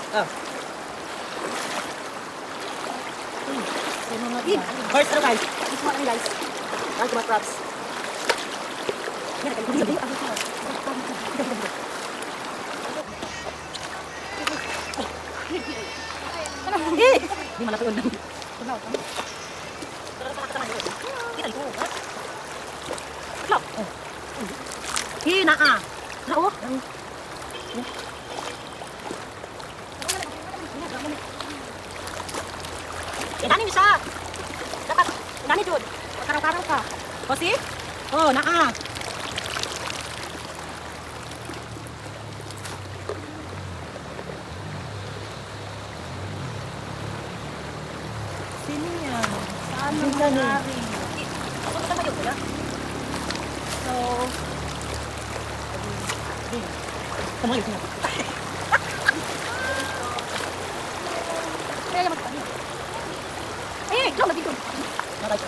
Oh. Sunod In. na. First ano, guys? This one guys. Ang mga crabs. Eh! Di malaki ulan. Hi, naa. Na oh. Inani ni siya. Dapat inani jud. Karaw-karaw ka. O see? Oh, naa. Sino yan? Saan ang Sino yan? may-ari? Ako ba yun kuya? So, Tama yun. Kaya mag Eh, ikaw lagi ko. Bye-bye.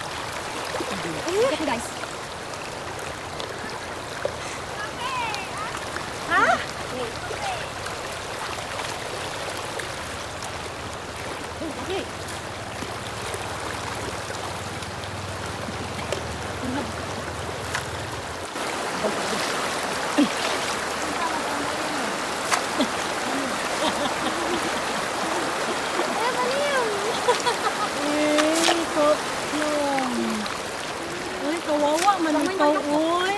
Eh, guys. Ha? Okay. Eh, ko, yung. Uy, kawawa man ikaw, uy.